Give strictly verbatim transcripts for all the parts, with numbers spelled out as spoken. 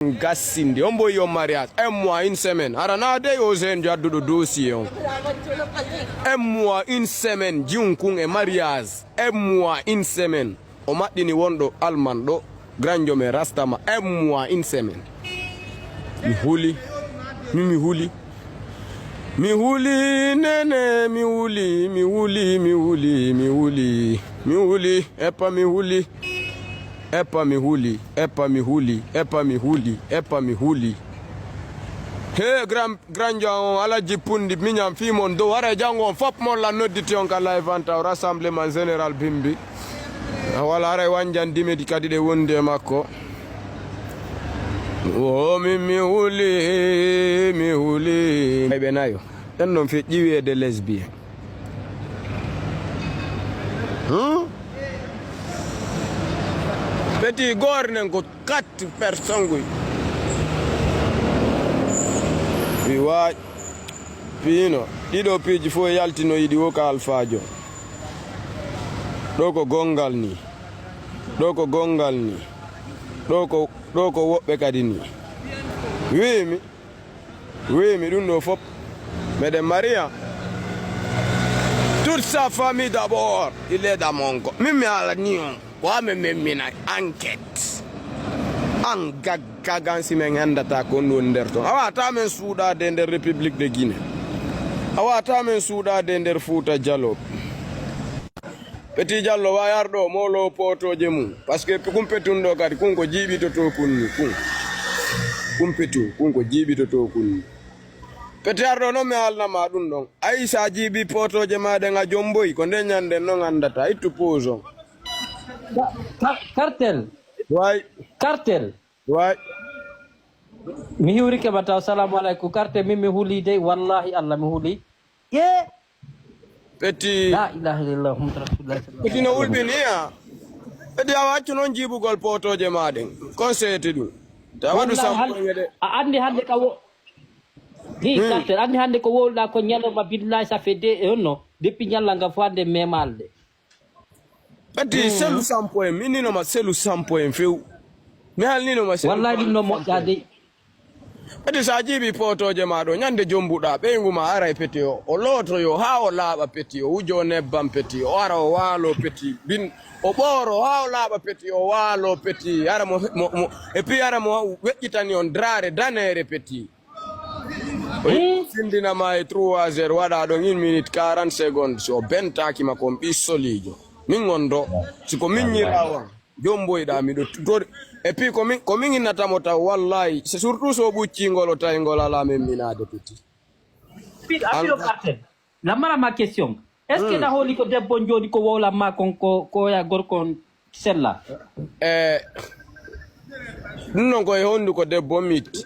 Gassindi, on boyi on mariage. Un mois, une semaine. Hara na dey o seen jadduɗo dossier on. Un mois, une semaine, jiwun kun e mariage. Un mois, une semaine. O maɗɗini wonɗo Alman ɗo, Grand Jom e Rastama. Un mois, une semaine. Mi huli. Mi, mi huli. Mi huli, nene, mi huli, mi huli, mi huli, mi huli. Mi huli, epa mi huli. Epa mi huli, epa mi huli, epa mi huli, epa mi huli. He, grand, grand John on, Alaji Pundi, miñam fii mon dow, haray janngo on fop mon la nodditi on ka live anta o rassemblement général Bimbi. A wala haray wanjan dimedi kadi ɗe wondi e makko. O min mi huli, mi huli. Ay ɓe nayo. En non feƴƴi wiyeede lesbian. Hmm? Petit goor nen ko quatre personnes guy. Mi waaj. Piino, ɗiɗo piiji fof e yaltino yiɗi wo ka alfaajo. Ɗo ko gonngal ni. Ɗo ko gonngal ni. Ɗo ko, ɗo ko woɓɓe kadi ni. Wiimi. Wi mi ɗum ɗo fop. Meɗen mariya. Toute sa famille d'abord, il est dans mon corps. Min mi haalani on. Ko amen min mina enquête. An gaggagan si min anndata ko on woni nder ton. A wata min suuɗade e nder République de Guinée. A wata min suuɗade e nder Fouta Djallon. Petit Diallo, wa arɗo, molo pootooje mum. Parce que kun petun ɗo kadi, kun ko jiiɓitotoo kun ni, kun. Kun petun, kun ko jiiɓitotoo kun ni. Petit arɗo, non mi haalna ma ɗum ɗon. Ay, sa jiiɓi pootooje ma ɗen a jomboy, ko nden ñanden non anndata. Ittu pause on. Ka-, ka-, Cartel. Way. Cartel. Way. Mi hiwrike ma taw. Salamu aleykum. Cartel, min mi huli dey. Wallahi Allah, mi huli. Ye. Petit. La ilaha illallah Muhammadu Rasulullah sallallahu Petit no alaihi wasallam. Ulɓini, a. Petit a waccu noon jiibugol pootooje ma ɗen. Conseillete ɗum. Ta waɗu Wallahi, sampoñe de. A anndi hannde ka wo-, hi, Hmm. Cartel, anndi hannde ko wowluɗaa ko ñalawma, billahi, ça fait deux, eh, non. Depuis ñalla nga fo hannde memalde. Petit, Hmm. selu sampo en. Min nino ma selu sampo en few. Mi halnino ma selu Wallahi, ɗum no sampo en. Moƴƴa de. Petit, sa jiiɓi pootooje ma ɗo, ñande jombuɗa, ɓeyngu ma ara e Petit o, o lootoyo haa o laaɓa Petit, o wujo nebbam Petit, o ara o waalo Petit, bin, o ɓooro haa o laaɓa Petit, o waalo Petit, ara mo, mo, mo, et puis ara mo weƴƴitani on draare daneere Petit. O Hmm. findina ma e trois heures, waɗa ɗon une minute quarante secondes, si o bentaaki ma kon ɓi solijo. Min on ɗo, si ko min ñirawan. Jomboyɗa, miɗo t-, to-, et puis ko min, ko min innata mo taw, wallahi, c'est surtout so ɓuccingol o tawi ngol ala men minaade Petit. Pil, a pilo Cartel. La mara ma question. Est-ce que Hmm. na holi ko debbo joni ko wowla ma kon ko, ko ya gorko on sella? Eh, ɗum noon ko e hondu ko debbo mitti.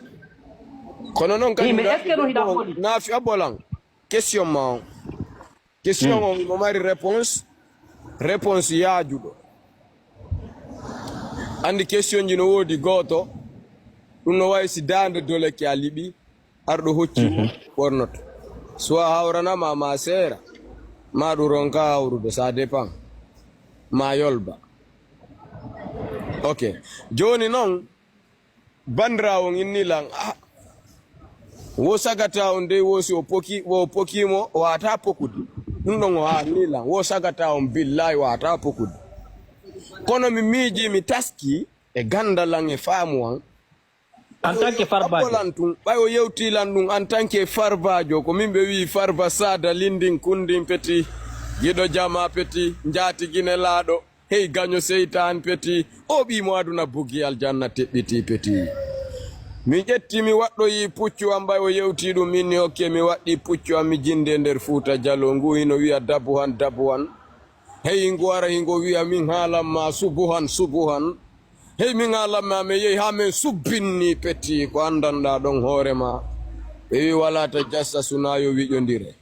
Kono noon Eh, kadi mais est-ce que no hiɗa holi? Naafi a bolan. Question ma on. Question Hmm. on mo mari réponse, réponse yaajuɗo. Andi question ji no woodi gooto, ɗum no wayi si daande doleke a liɓi, arɗo hocci mo, Mhm. ɓornoto. Soit hawranama ma seera, ma ɗum ronka hawrude, ça dépend. Ma yolba. Ok. Jooni noon, Bandiraawo on inni lan, ah, wo sagata on dey wo si o poki, wo o poki mo, o wata pokude. Ɗum ɗon o haalni lan, wo sagata on billahi wata pokude. Kono mi miiji, mi taski e gandal an e faamu an. En tant que Farbajo. Lan tun, ɓay o yewti lan ɗum en tant que Farbajo, ko min ɓe wi Farba Sada Lindin Kundin Petit, giɗo jama Petit, njaati Gine laaɗo. Hey, gaño seytaan Petit, o ɓii mo aduna buggi aljanna teɓɓiti Petit. Mi ƴetti, mi waɗɗoyi puccu am, ɓay o yewti ɗum, min ni, ok, mi waɗɗi puccu am, mi jinde nder Fuuta Jalo, ngu hino wiya dabuhan, dabuhan. Hey, ngu ara, hingo wiya, min haalan ma subuhan, subuhan. Hey, min haalan ma, mi yehi haa min subbinni Petit, ko anndanɗaa ɗon hoore ma. Ɓe wi, walaa ta jassa sunaa yo wiƴondire.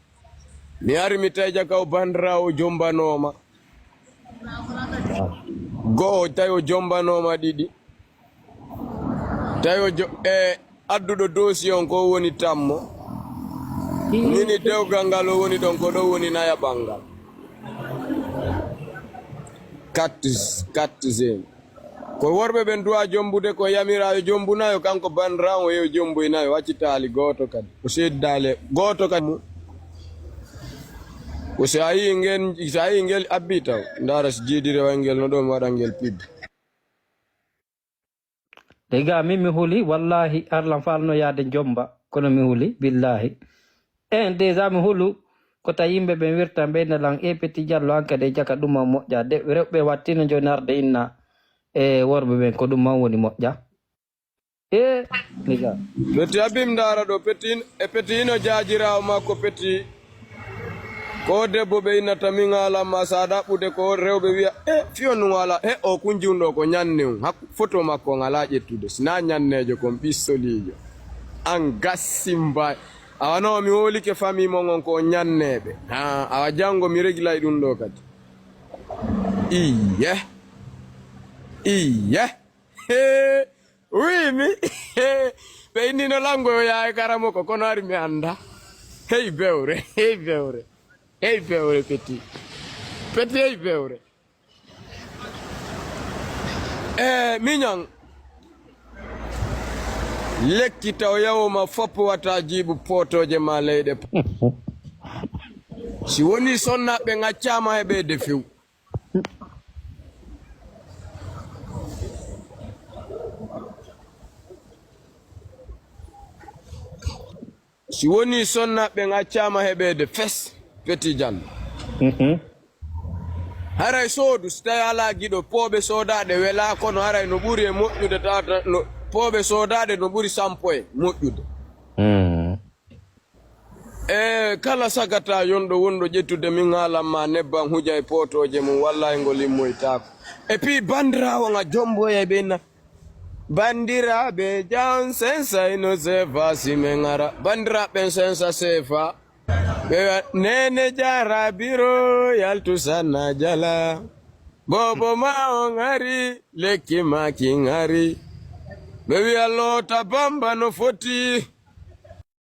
Mi ari mi tawi jaka o bandiraawo jombanooma. Go'o tawi o jombanooma ɗiɗi. Tawi o jo-, e adduɗo dossier on ko woni tammo. Nini dewgal ngal o woni ɗon ko ɗo woni nayaɓal ngal. Quatre, quatre zéro. Ko worɓe ɓen duwa jombude, ko yamira yo jombunayo, kanko bandiraawo yo jomboynayo, accitaali gooto kadi. O seeddaale gooto kadi mu. Ko si a yii ngel, si a yii ngel abbi taw, ndaara si jiidire way ngel no ɗo mi waɗa ngel pibbi. Dega min mi huli, wallahi, Arlan falno yaade jomba, kono mi huli, billahi. En, déjà mi hulu, ko ta yimɓe ɓen wirtan ɓe inna lan, e Petit Diallo an kadi e jaka ɗuma moƴƴa. De, rewɓe wattino joni arde inna, e worɓe ɓen, ko ɗum man woni moƴƴa. E, niga. Peti abim ndaara ɗo, peti in- e peti ino jaajiraawo makko peti. Ko debbo ɓe innata min alamma sa ɗaɓɓude ko rewɓe wiya e fiyo nun ala e o kun jiwndo ko ñanne un hakku foto makko on alaa ƴettude sina ñanneejo kon ɓissoliijo. An gassimba. Awa no mi hoolike famii mon on ko ñanneeɓe. Ha, awa janngo mi reglay ɗum ɗo kadi. Iye. Iye. Hee. Wi mi. Ɓe innino lango yo yaay karamo ko kono ari mi annda. Hey bewre, hey bewre. Hey bewre peti. Peti hey bewre. E miñan. Lekki taw yawoma foppo wata jiiɓu pootooje ma leyɗe. Si woni sonnaɓe ŋaccaama heɓeede few. Si woni sonnaɓe ŋaccaama heɓeede fes, Peti Jallo. Haray soodu, si tawi alaa giɗo, pooɓe soodaɗe welaa, kono haray no ɓuri e moƴƴude, tawata no, pooɓe soodaɗe no ɓuri sampo e moƴƴude. E kala sagata yonɗo wonɗo ƴettude min haalan ma nebban huja e pootooje mum, wallahi ngo limmoytaako. E pii bandiraawo nga jomboya e ɓe inna. Bandiraaɓe jawon sensay no seefa si men ara. Bandiraaɓe ɓen sensa seefa. Ɓe wa- nene jara biro yaltu sanna jala. Bobo ma on ari lekki ma kin ari. Ɓe wiya loota bamba no foti.